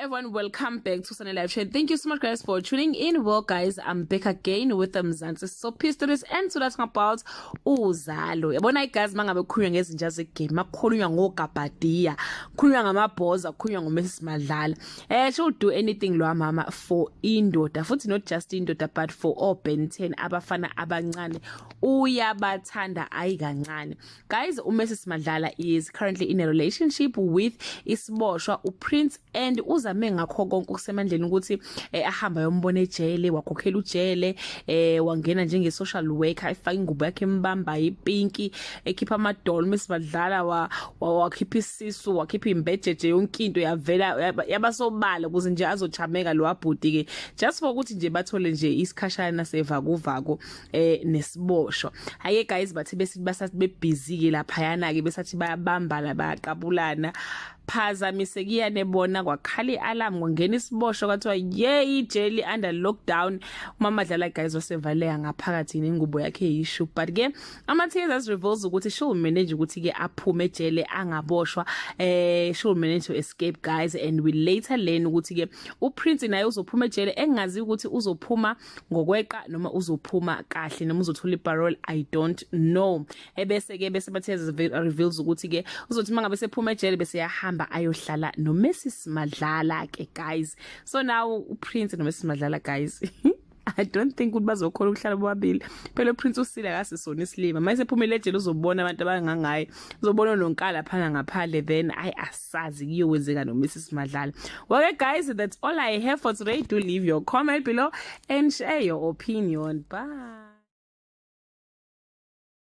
Everyone, welcome back to Sunday Live Show. Thank you so much, guys, for tuning in. Well, guys, I'm back again with the Mzansi Soapie Stories and so that's about Uzalo. Yabona, guys, mangabe kukhulunywa ngezinja zegame, makukhulunywa ngogabhadiya, kukhulunywa ngamabhoza, kukhulunywa ngoMrs Madlala. She'll do anything lo mama for indoda, futhi not just indoda but for all Ben 10 abafana abancane. Uyabathanda ayi kancane. Guys, uMrs Madlala is currently in a relationship with isiboshwa uPrince and uzame ngakho konke okusemandleni ukuthi ahamba yombona ejele, wakhokhela ujele, wangena njenge social worker, efaka ingubo yakhe embamba ipinki, ekhipha amadolo. Mrs Madlala wakhipha isisu, wakhipha imbejeje, yonke into yavela yabasobala ukuze nje azochameka lo abhuti ke, just for ukuthi nje bathole nje isikhashana sevakuvako nesiboshwa. Haye guys, bathi besithi basathi bebusy ke laphayana ke, besathi bayabambana, bayaqabulana, phazamisekiyane bona, kwakhala ialarm, kwangena isiboshwa, kwathiwa yey, ijele under lockdown. Umama Madlala, guys, wasevaleka ngaphakathi nengubo yakhe yishu, but ke ama teasers reveals ukuthi she'll manage ukuthi ke aphume ejele angaboshwa. She'll manage to escape, guys, and we later learn ukuthi ke uPrince naye uzophuma ejele, engazi ukuthi uzophuma ngokweqa noma uzophuma kahle noma uzothola iparole, I don't know. Ebese ke bese bathe reveals ukuthi ke uzothi mangabe sephuma ejele bese yahamba ayohlala no Mrs Madlala ke, guys. So now uPrince no Mrs Madlala, guys, I don't think ukuthi bazokhona ukuhlala bobabili. Phela uPrince usile, akasisona isilima. Mase ephumile ejele uzobona abantu abangangaye, uzobona nonkala phana ngaphandle, then ayi, asazi kuyokwenzeka no Mrs Madlala. Well guys, that's all I have for today. Do leave your comment below and share your opinion. Bye.